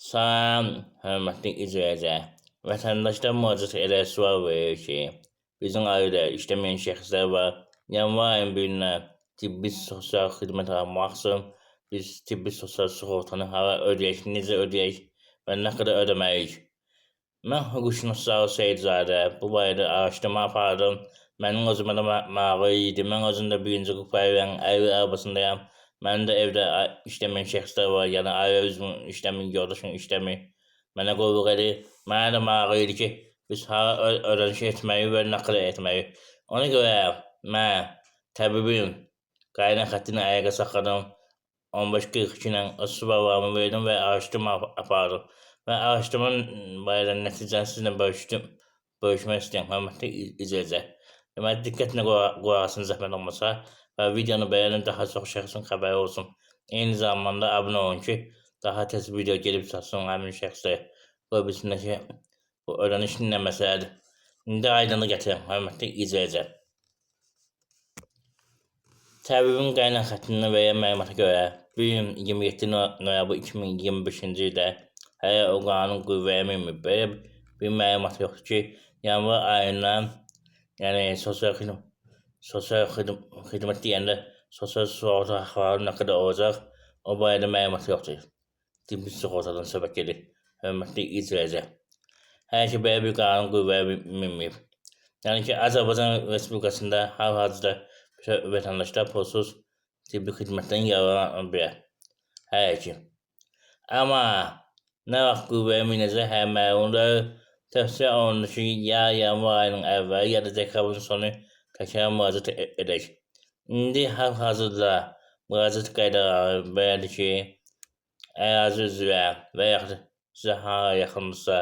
Salam, hörmətli izləyicilər. Vətəndaşlar müraciət edərək sual verir ki, bizim ailədə işləməyən şəxslər var. Yanvar ayının birindən tibbi sosial xidmət almaq üçün biz tibbi sosial sığortanı hara ödəyək, necə ödəyək və nə qədər ödəməliyik? Mən hüquqşünas Zaur Seyidzadə bu barədə araşdırma apardım. Mənim özümə də maraqlı idi. Mən özüm də birinci qrup ailənin ailə arabasındayam. Mənim də evdə işləməyən şəxslər var. Yəni ailə üzvüm işləmir, yoldaşım işləmir. Mənə qulluq edir. Mənə də maraqlı idi ki, biz hara ödəniş etməliyik və nə qədər etməliyik. Ona görə mən təbibim qaynaq xətti ilə əlaqə saxladım. 15-42 ilə öz suallarımı verdim və araşdırma apardım. Və araşdırmanın barədə nəticəni sizinlə bölüşdüm. Bölüşmək istəyirəm, hörmətli izləyicilər. Deməli, diqqətlə qulaq asın zəhmət olmasa və videonu bəyənin, daha çox şəxsin xəbəri olsun. Eyni zamanda abunə olun ki, daha tez video gelib çatsın həmin şəxslərə. Qoy bilsinlər ki, bu ödəniş nə məsələdir. İndi aydınlıq gətirirəm, hörmətli izləyicilər. Təbibin qaynaq xəttinə verən məlumata görə, bu gün 27 noyabr 2025-ci ildə hələ o qanun qüvvəyə minməyib. Belə bir məlumat yoxdur ki, yanvar ayından, yəni sosial xidmət deyəndə sosial sığorta haqları nə qədər olacaq, o barədə məlumat yoxdur. Tibbi sığortadan söhbət gedir, hörmətli izləyicilər. Hələ ki, belə bir qanun qüvvəyə minməyib. Yəni ki, Azərbaycan Respublikasında hal-hazırda vətəndaşlar pulsuz tibbi xidmətdən yararlana bilər. Hələ ki. Amma nə vaxt qüvvəyə minəcək, hələ məlum deyil. Tövsiyə olunur ki, ya yanvar ayının əvvəli, ya da dekabrın sonu təkrar müraciət edək. İndi hal-hazırda müraciət qaydaları belədir ki, ərazi üzrə və yaxud sizə hara yaxındırsa,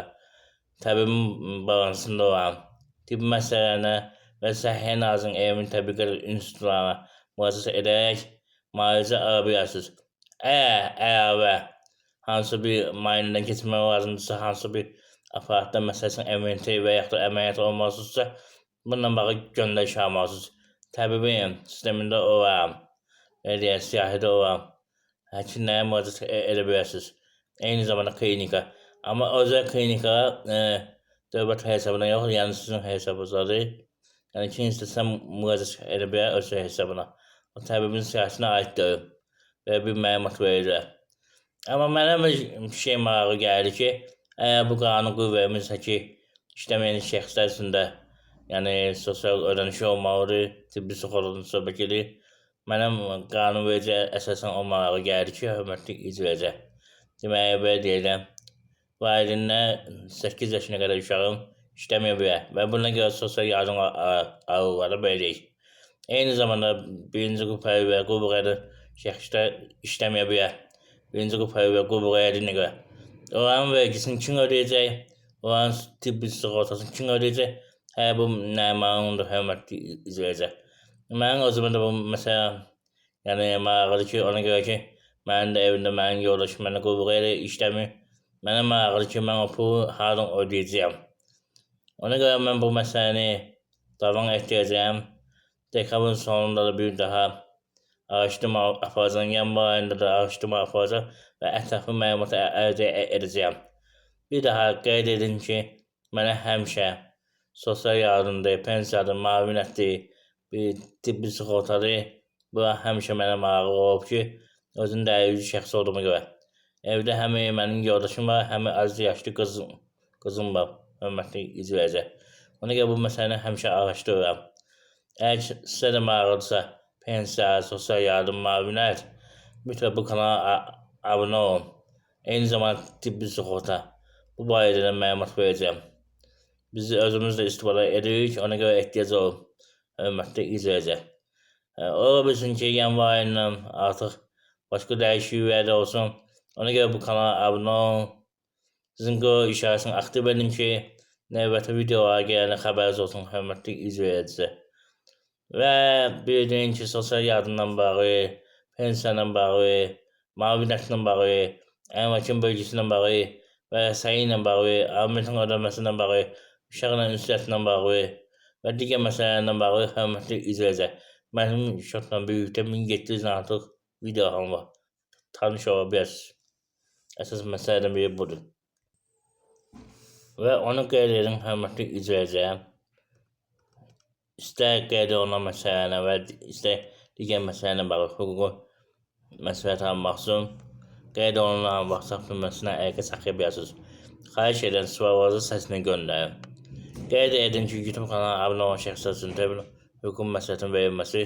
təbibin balansında olan tibbi məsələlərinə və Səhiyyə Nazirinin Elmi Tədqiqat İnstitutlarına müraciət edərək müalicə ala bilərsiniz. Əgər əlavə hansı bir müayinədən keçmək lazımdırsa, hansı bir aparatda məsəl üçün MRT və yaxud da əməliyyat olmalısınızsa, bununla bağlı göndəriş almalısınız. Təbibin sistemində olan, belə deyək, siyahıda olan həkimlərə müraciət edə bilərsiniz. Eyni zamanda klinika. Amma özəl klinikalar dövlət hesabına yox, yəni sizin hesabınızdadır. Yəni kim istəsə müraciət edə bilər öz hesabına. O təbibin siyahısına aid deyil. Belə bir məlumat verirlər. Amma mənə bir şey marağı gəldi ki, əgər bu qanun qüvvəyə minsə ki, işləməyən şəxslər üçün də yəni sosial ödənişi olmalıdır, tibbi sığortadan söhbət gedir. Mənə qanunverici əsasən o marağı gəldi ki, hörmətli izləyicilər. Deməli, belə deyirəm, valideynlər 8 yaşına qədər uşağın işləməyə bilər və buna görə sosial yardım alırlar da, belə deyək. Eyni zamanda birinci qrup və qrup edən şəxslər işləməyə bilər. Birinci qrup və qrup edənə görə. Onların vergisini kim ödəyəcək? Onların tibbi sığortasını kim ödəyəcək? Hələ bu nə məlumdur, hörmətli izləyicilər. Mənim özümə də bu məsələ yəni maraqlıdır ki, ona görə ki, mənim də evimdə mənim yoldaşım mənə qulluq edir, işləmir. Mənə maraqlıdır ki, mən o pulu hardan ödəyəcəyəm. Ona görə mən bu məsələni davam etdirəcəyəm. Dekabrın sonunda da bir daha araşdırma aparacağam, yanvar ayında da araşdırma aparacağam və ətraflı məlumat əldə edəcəyəm. Bir daha qeyd edim ki, mənə həmişə sosial yardımdır, pensiyadır, müavinətdir, bir tibbi sığortadır. Bu həmişə mənə maraqlı olub ki, özüm də əyri şəxs olduğuma görə. Evdə həm mənim yoldaşım var, həm az yaşlı qızım var, hörmətli izləyicilər. Ona görə bu məsələni həmişə araşdırıram. Əgər sizə də maraqlıdırsa, pensiya, sosial yardım, müavinət, mütləq bu kanala abunə olun. Eyni zamanda tibbi sığorta. Bu barədə də məlumat verəcəyəm. Biz özümüz də istifadə edirik, ona görə ehtiyac olun, hörmətli izləyicilər. Ola bilsin ki, yanvar ayından artıq başqa dəyişikliklər də olsun. Ona görə bu kanala abunə olun. Sizin qol işarəsini aktiv edin ki, növbəti videolara gələndə xəbəriniz olsun, hörmətli izləyicilər. Və bildiyin ki, sosial yardımla bağlı, pensiya ilə bağlı, müavinətlə bağlı, əmlakın bölgüsü ilə bağlı və səyi ilə bağlı, alimentin ödənməsi ilə bağlı, uşaqla ünsiyyətlə bağlı və digər məsələlərlə bağlı hörmətli izləyicilər. Mənim uşaqla birlikdə 1700-dən artıq videolarım var. Tanış ola bilərsiniz. Əsas məsələlərdən biri budur. Və onu qeyd edin, hörmətli izləyicilər. İstər qeyd olunan məsələlərlə və istər digər məsələlərlə bağlı hüquqi məsləhət almaq üçün qeyd olunan WhatsApp nömrəsinə əlaqə saxlaya bilərsiniz. Xahiş edirəm, sualınızı səsini göndərin. Qeyd edin ki, YouTube kanalına abunə olan şəxslər üçün təbii hüquqi məsləhətin verilməsi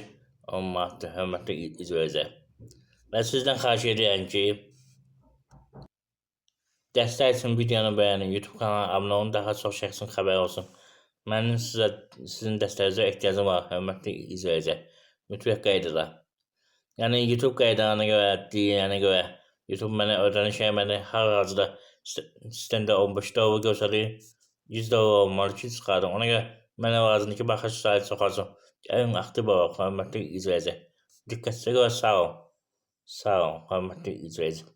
10 manatdır, hörmətli izləyicilər. Və sizdən xahiş edirəm ki, dəstək üçün videonu bəyənin, YouTube kanalına abunə olun, daha çox şəxsin xəbəri olsun. Mənim sizə sizin dəstəyinizə ehtiyacım var, hörmətli izləyicilər. Mütləq qaydalar. Yəni YouTube qaydalarına görə, deyilənə görə YouTube mənə ödəniş eləmədi. Hal-hazırda sistemdə 15 dollar göstərir. 100 dollar olmalı ki, çıxardım. Ona görə mənə lazımdır ki, baxış sayı çoxalsın. Gəlin aktiv olaq, hörmətli izləyicilər. Diqqətinizə görə sağ olun. Sağ olun, hörmətli izləyicilər.